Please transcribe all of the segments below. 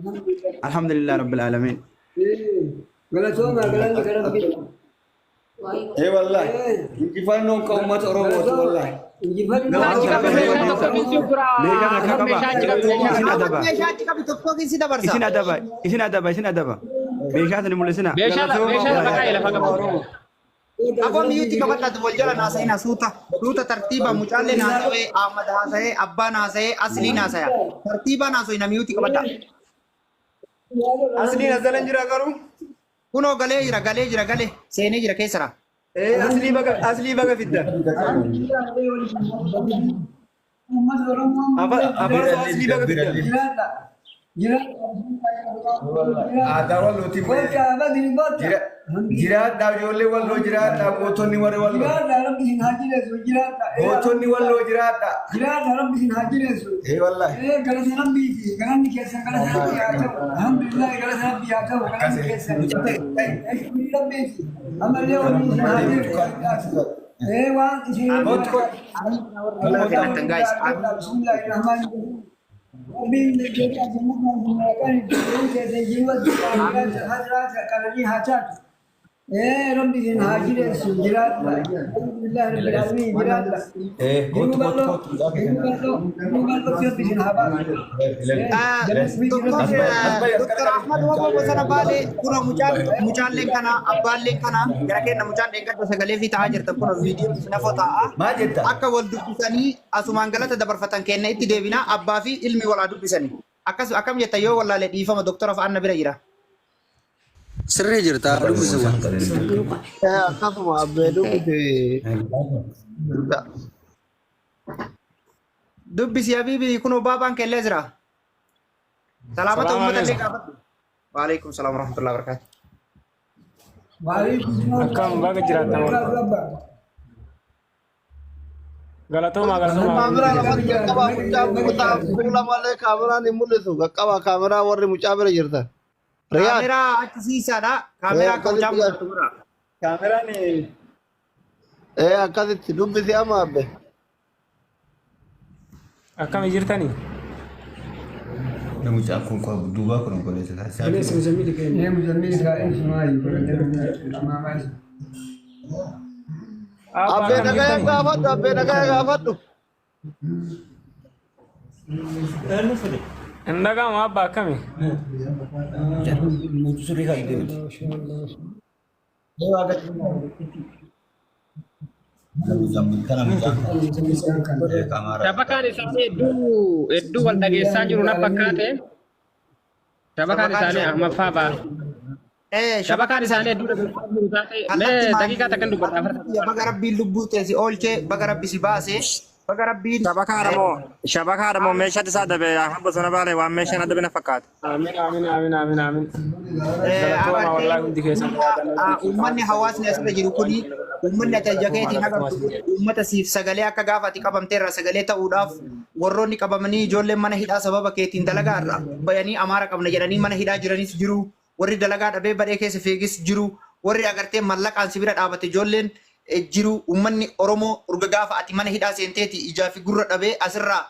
Alhamdulillah Rabbil Aalamiin. Galatooma galanni kan Rabbii. Ee wallahi. Injifannoon kan uummata Oromooti wallahi. Injifannoo. Achi qabi meeshaa tokko isin gura. Meeshaa takka qaba. Meeshaa achi qabi meeshaa. Isin adaba. Meeshaa achi qabi tokko si dabarsa. Isin adaba. Isin adaba. Isin adaba. Meeshaa sani mul'isina. Meeshaa meeshaa lafa kaa'e lafa qabu. Aboo miyyuutti qabadhaatu wal jala naasa'ina suuta. Suuta tartiiba mucaallee naasa'ee, Ahmad haasa'ee, abbaan haasa'ee, asliin haasa'ee. Tartiiba naasa'ina miyyuutti qabadha. Asliin as jalan jira garuu. Kunoo galee jira, galee jira, galee. Seenee jira keessara. Ee aslii baga aslii baga fidda. Uummata Oromoo. Afarsoo aslii baga fidda. Jiraadha. Jiraadha. Aadaa wallootiin Gocha badii gocha. Jiraadhaa ijoollee walloo jiraadhaa gootonni warri walloo. Jiraadha rabbi isin haa jireessu jiraadha. Gootonni walloo jiraadhaa. Jiraadha rabbi isin haa jireessu. Ee wallahi. Ee galata rabbiiti galanni keessan galata rabbii haa ta'u. Alhamdulillah galata rabbii haa ta'u galanni keessan. Ee shukrii rabbiiti. Ammallee waliin isin haa jireessu. Ee waan isin Kennatan guys. Bismillahirrahmanirrahim. Rabbiin jecha jannata kan keessan jiru hadrata qananii haa taatu. Ee rabbi isin haa jireessu jiraadha. Alhamdulillah rabbil alamin jiraadha. Ee kootu kootu kootu. Jiruu bal'oo rabbi isin haa baasu. Doktor Ahmad Waboo bosona baalee kunoo mucaan mucaalleen kana abbaalleen kana gara kenna mucaan dheengadda sagalee fi ta'aa jirtan kunoo viidiyoo nafoo taa'a. Maal jetta? Akka wal dubbisanii asumaan galata dabarfatan kenna itti deebina abbaa fi ilmi wal haa dubbisanii. Akkas akkam jetta yoo wallaalee dhiifama doktora fa'aan bira jira. Sirrii jirta dubbisi kun. Akkasuma abbee dubbise. Dubbisi habiibi kunoo baabaan kellee jira. Salaamata uummata illee gaafadhu. Waalaikum salaam warahmatullahi wabarakatuh. Akkam baga jiraattan Galatoomaa galatoomaa. Kaameraa lafatti qaqqabaa mucaa mucaa fuula malee kaameraan hin mul'isu. Qaqqabaa kaameraa warri mucaa bira jirtan. Riyaad. Kaameraa achi siisaadha. Kaameraa akka mucaa mul'atu bira. Kaameraan Ee akkasitti dubbisi amma abbe. Akkami jirtanii? Mucaan kun kun duubaa kun obboleessa isaa. Ee muzammil kaa'in sumaayi. Maamaa isa. Abbaa Abbee akkam nagaya jirtanii? gaafadhu abbee nagaya gaafadhu. Hin dhaga'amu abbaa akkami? Shabakaan isaanii hedduu hedduu wal dhageessaa jiru na fakkaate. Shabakaan isaanii Ahmad faa ba'a. Ee Shabakaan isaanii hedduu dhageessaa jiru taate mee daqiiqaa takkan dubbadha afarta. Baga rabbiin lubbuu teessi oolchee baga rabbi si baase baga rabbiin. Shabakaadha moo meeshaan isaa dabe Ahmad bosona baale waan meeshaan adda bina fakkaata. Amiin amiin amiin amiin amiin. Galatoomaa wallaahi hundi keessan. Uummanni hawaasni asirra jiru kuni uummanni ati ija keetiin agartu kun uummata siif sagalee akka gaafa ati qabamteerra sagalee ta'uudhaaf warroonni qabamanii ijoolleen mana hidhaa sababa keetiin dalagaa irra bayanii amaara qabna jedhanii mana hidhaa jiranis jiru warri dalagaa dhabee badhee keessa fiigis jiru warri agartee mallaqaan si bira dhaabate ijoolleen jiru uummanni Oromoo urga gaafa ati mana hidhaa seenteeti ijaa fi gurra dhabee asirraa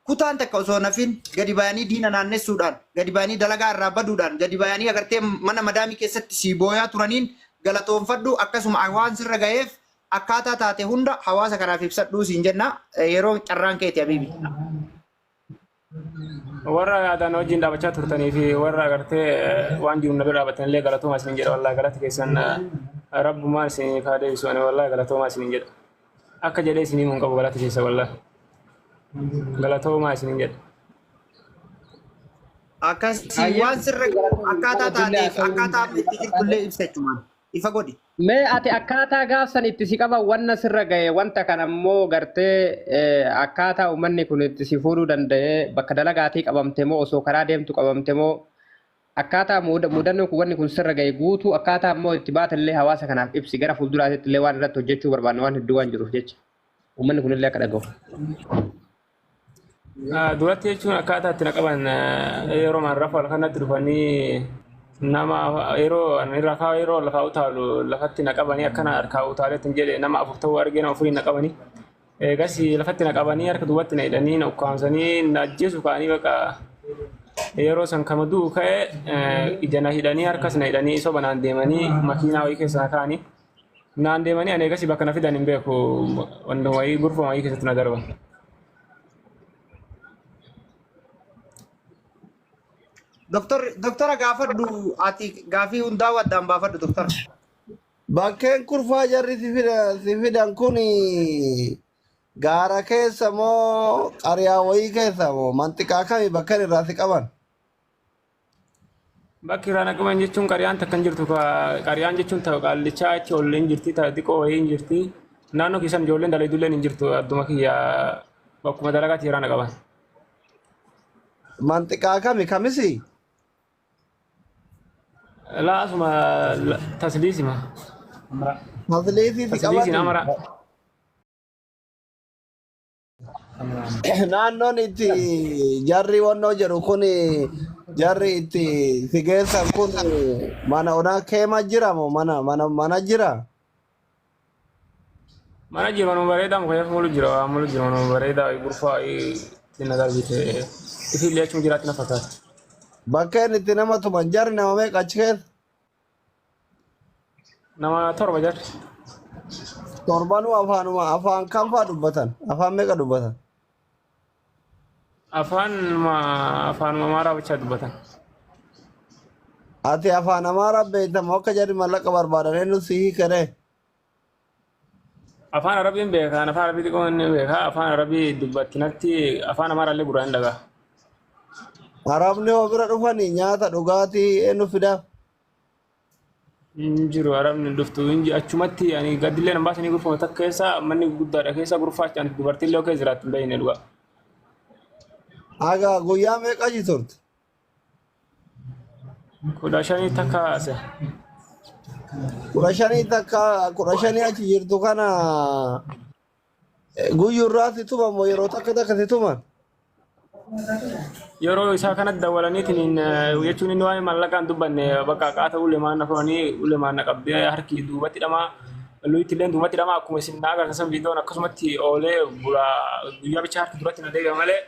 kutaan takka osoo nafin gadi bayanii diina naannessuudhaan gadi bayanii dalagaa irraa baduudhaan gadi bayanii agartee mana madaamii keessatti si booyaa turaniin galatoonfadhu akkasuma waan sirra ga'eef akkaataa taate hunda hawaasa kanaaf ibsadhuu siin jenna yeroo carraan keeti habiibi. Warra yaadaan wajjin dhaabachaa turtanii fi warra agartee waan jiru na bira dhaabatan illee galatoomaa isinin jedha wallaahi galata keessan rabbumaan isin haa deebisu ani wallaahi galatoomaa isinin jedha. Akka jedhee isinii mun qabu galata keessa wallaahi. Galatoomaa isinin jedha. Akkasii waan sirra akkaataa taateef akkaataa amma itti jirtullee ibsa jechumaan ifa godhi. Mee ati akkaataa gaafsan itti si qaban wanna sirra gahe wanta kana immoo gartee akkaataa uummanni kun itti si fuudhuu danda'e bakka dalagaatii qabamte moo osoo karaa deemtu qabamte moo akkaataa mudannoon kun wanni kun sirra gahe guutuu akkaataa immoo itti baatellee hawaasa kanaaf ibsi gara fuulduraatti illee waan irratti hojjechuu barbaannu waan hedduu waan jiruuf jecha uummanni kunillee akka dhagahu. Duratti jechuun akkaataa itti na qaban yeroo maan rafu halkanatti dhufanii nama yeroo ani rafaa yeroo lafaa utaalu lafatti na qabanii akkana harkaa utaaleetti hin jedhe nama afur ta'uu argee nama afuriin na qabanii. Eegas lafatti na qabanii harka duubatti na hidhanii na ukkaamsanii na ajjeesu ka'anii baqa Yeroo san kama du'u ka'e ija na hidhanii harkas na hidhanii soba naan deemanii makiinaa wayii keessa na kaa'anii naan deemanii ani eegasii bakka na fidan hin beeku wanta wayii gurfuma wayii keessatti na darban. Doktor doktora gaafadhu ati gaafii hundaa waddaan baafadhu doktora. Bakkeen kurfaa jarri si fidan kun gaara keessa moo qariyaa wayii keessa moo manxiqaa kami bakkan irraa si qaban? Bakki irraa na qaban jechuun qariyaan takka hin jirtu qariyaan jechuun ta'u qaallichaa achi ol hin jirti ta'a xiqqoo wayii hin jirti naannoo keessan ijoolleen dalaydulleen hin jirtu adduma kiyya bakkuma dalagaatti irraa na qaban. Manxiqaa kami kamisi? Laa asuma tasliisima. Tasliisii si Tasliisiin qabani? amara. Naannoon itti jarri wannoo jedhu kun jarri itti si geessan kun mana onaa keema jira moo mana jira? Mana jiru manuma bareedaa muka mulu jira waa mulu jira manuma bareedaa gurfaa itti na darbite ifillee achuma jiraatti na fakkaata. Bakkeen itti nama tuman jarri nama meeqa achi keessa? Nama torba jarri. Torbanuu afaanuma afaan kam fa'aa dubbatan? Afaan meeqa dubbatan? Afaan afaanuma Amaaraa bichaa dubbatan. Ati afaan Amaaraa beekta moo akka jarri mallaqa barbaadan eenyu si hiikere? Afaan Arabiin beekaa afaan Arabii xiqqoo inni beekaa afaan Arabii dubbattinatti afaan Amaaraa illee gurraan hin dhagaa. Arabni hoo bira dhufanii nyaata dhugaatii eenyu fidaaf? Hin jiru Arabni dhuftu hin jiru achumatti ani gaddillee nan baasanii gurfama takka keessa manni guddaadha keessa gurfaa achi ani dubartiin illee keessa jiraatti hin beekne dhugaa. Haga guyyaa meeqa achi turte? 15 takka ase. 15 takka 15 achi jirtu kana guyyurraa si tuman moo yeroo takka takka si tuman? Yeroo isaa kanatti dawwalaniitiin jechuun inni waa'ee mallaqaan dubbanne bakka qaata ulemaan na fuudhanii ulemaan na qabdee harki duubatti hidhamaa luyitti illee duubatti hidhamaa akkuma isin na agarsiisan viidiyoon akkasumatti oolee bulaa guyyaa bicha harki duratti na deebi'a malee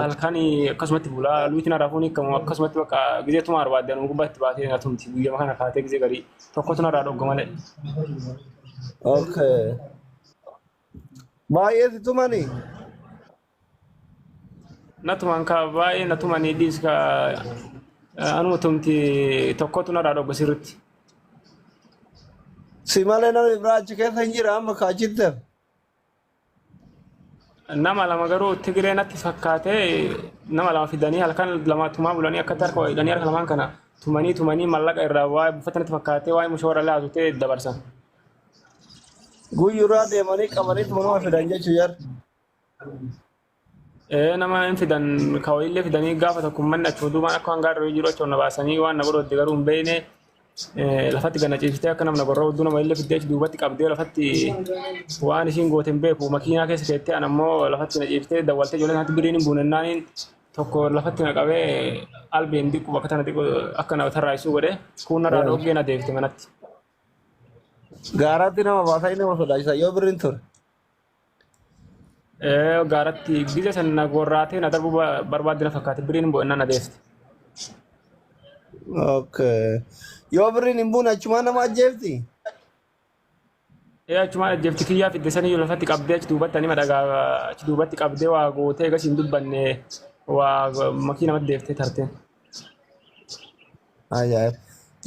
halkan akkasumatti bulaa luyitti na rafuun hiikamu akkasumatti bakka gizee tumaa barbaadde anuma gubbaatti baatee na tumti guyyama kana kaatee gizee garii tokkotu narraa dhogga malee. Okay. Baay'ee si tumanii? Natumaan ka baay'ee natumanii dhiis ka anuma tumti tokkotu narraa dhogga sirritti. Si malee namni biraa achi keessa hin jira amma ka achitti hafe. Nama lama garuu Tigiree natti fakkaatee nama lama fidanii halkan lama tumaa bulanii akkatti harka hidhanii harka lamaan kana tumanii tumanii mallaqa irraa waa'ee buufata natti fakkaatee waa'ee mushoora laatutee dabarsan. Guyyurraa deemanii qabanii tumanuma fidan jechuu jarri. Nama hin fidan kawaillee fidanii gaafa tokko manni achuma duubaan akka waan gaarree jiru achuma na baasanii waan na godhu garuu hin beekne lafatti ganna ciibsitee akka namna gorra hudduu nama illee fiddee achi duubatti qabdee lafatti waan ishiin goote hin beeku makiinaa keessa keettee an ammoo lafatti na ciibsitee dawwaltee ijoollee sanatti biriin hin buunennaaniin tokko lafatti na qabee albeen diqqu bakka tana xiqqoo akka na tarraayisuu godhe kuun narraa dhoggee na deebite manatti. Gaaratti nama baasanii nama sodaachisa yoo birriin ture. Gaaratti gize san na gorraatee na darbuu barbaadde na fakkaate biriin hin bu'ennaan na deebiste. Okay. Yoo birriin hin buune achumaan nama ajjeefti? Achumaan ajjeefti kiyyaa fidde sanii lafatti qabdee achi duubatti ani madhagaa achi duubatti qabdee waa gootee egas hin dubbanne waa makiinamatti deeftee tarteen. Ajaa'ib.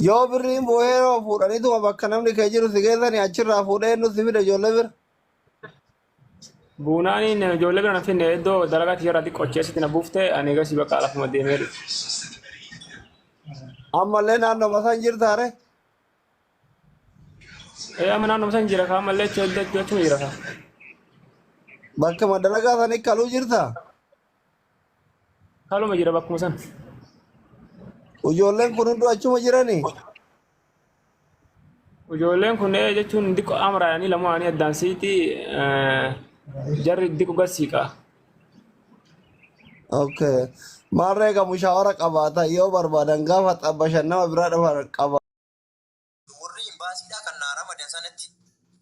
Yoo birriin bu'ee yoo fuudhaniituma bakka namni kee jiru si geessanii achirraa fuudhee eenyu si fida ijoollee bira? Buunaaniin ijoollee bira na finne iddoo dalagaa tiyyarraa xiqqoo achi na buufte ani egasii bakka lafuma deemee dhufe. Ammallee naannoo san jirtaare? Amma naannoo san jira kaa ammallee achi achuma jira kaa. Bakka dalagaa sanii kaluu jirta? Kaluma jira bakkuma san. Ijoolleen kun hunduu achuma jiranii? Ijoolleen kun jechuun xiqqoo amraayanii lamaanii addaan siiti jarri xiqqoo gad siiqa. Okay. Maarree egaa mushaawara qabaata yoo barbaadan gaafa xabbashan nama biraa dhufan qaba. Warri imbaasiidhaa kan naa ramadan sanatti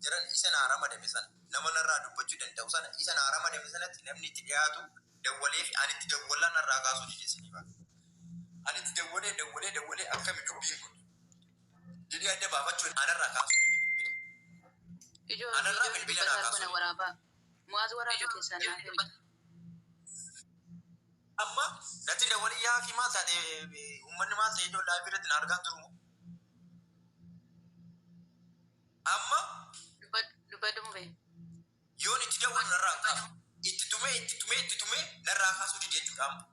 jiran isa naa ramadame sana nama narraa dubbachuu danda'u sana isa naa ramadame sanatti namni itti dhiyaatu dawwalee fi ani itti dawwallaa narraa kaasuu dide isinii ba'a. Ani itti dawwalee dawwalee dawwalee akkami dubbiin kun jedhee adda baafachuun anarraa kaasu bilbila. Ijoo Anarraa viidiyoo bilbila naa dubbataa kaasu. kana waraabaa. Mu'aaz waraabee keessaa naaf ergi. Amma natti dawwalee yaa fi maal taate uummanni maal ta'e iddoo live irratti na argaa jiru moo? Amma Dubbadhu mubee. yoon itti dawwalu narraa hin kaasu. Itti tumee itti tumee itti tumee narraa kaasuu dide jechuudha amma.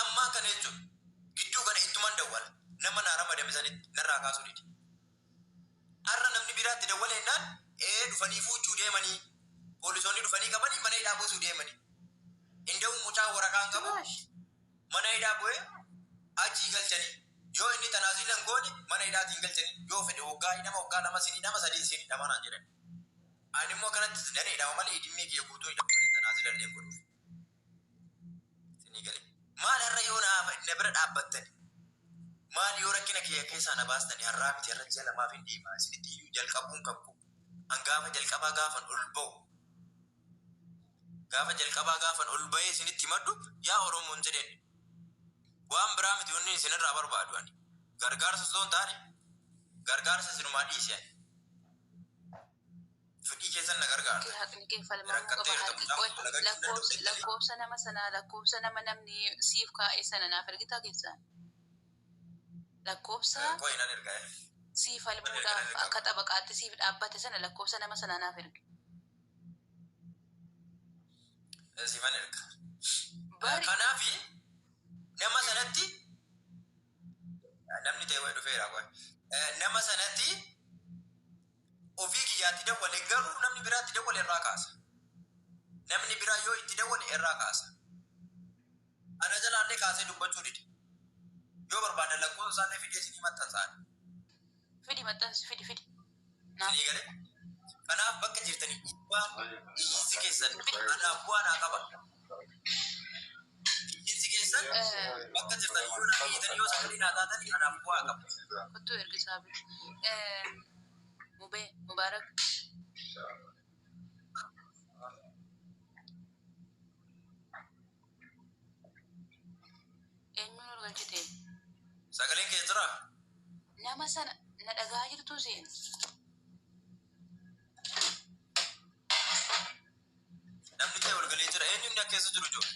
Ammaa kana jechuudha. Gidduu kana ittuman dawwala. Nama naa ramadame sanitti narraa kaasuu dide. Har'a namni biraatti dawwaleennaan ee dhufanii fuuchuu deemanii poolisoonni dhufanii qabanii mana hidhaa buusuu deemanii. Inda'uu mucaa waraqaa hin qabu mana hidhaa bu'ee achii galchanii yoo inni tanaasila hin goone mana hidhaatiin galchanii yoo fedhe waggaa hidhama waggaa 2 sin hidhama 3 sin hidhama naan jedhan. Ani immoo kanatti nan hidhama malee idimmee kiyya guutuu hidhama malee tanaasila illee hin godhuuf. Isinii galee. Maal har'a yoo na bira dhaabbattani maal yoo rakkina kiyya keessaa na baastani har'aa miti har'a ji'a lamaaf hin deema isinitti iyyuu jalqabuun kan koo. An gaafa jalqabaa gaafan ol ba'u gaafa jalqabaa gaafan ol ba'ee isinitti himadhu yaa Oromoon jedheen waan biraa miti wanni isinirraa barbaadu ani gargaarsa osoo hin taane gargaarsa isinumaa dhiise ani fedhii keessan na gargaarta Haqni kee falmamuu qaba. rakkatteerta Harki mucaan qoy kun dalagachuu hin danda'u lakkoofsa jettanii lakkoofsa nama sanaa lakkoofsa nama namni siif kaa'e sana naaf ergitaa keessaa. Lakkoofsa qoy nan erga sii nan erga nan falmuudhaaf erga akka xabaqaatti siif dhaabbate sana lakkoofsa nama sanaa naaf ergi. Siifan erga. Bari Kanaafi nama sanatti namni ta'e wayi dhufeera qoy. Nama sanatti ofii kiyyaatti dawwale garuu namni biraatti dawwale irraa kaasa. Namni biraa yoo itti dawwale irraa kaasa. Ana jalaallee kaasee dubbachuu dide. Yoo barbaadan lakkoofsa isaallee fidee isinii maxxansaan. Fidi maxxansi fidi fidi. Naaf Isinii galee. Kanaaf bakka jirtanii dhiibbaan iyyiinsi keessan anaaf bu'aa naa qaba. Iyyiinsi keessan bakka jirtan yoo naa iyyitan yoo sagalee naa taatan anaaf bu'aa qaba. Kottuu ergi saabit. Mubee Mubaarak. Eenyuun ol galchite? Sagaleen kee jiraa? Nama sana na dhagaa jirtuu siin? Namni ta'e ol galee jira. Eenyu inni akka keessa jiru jiru?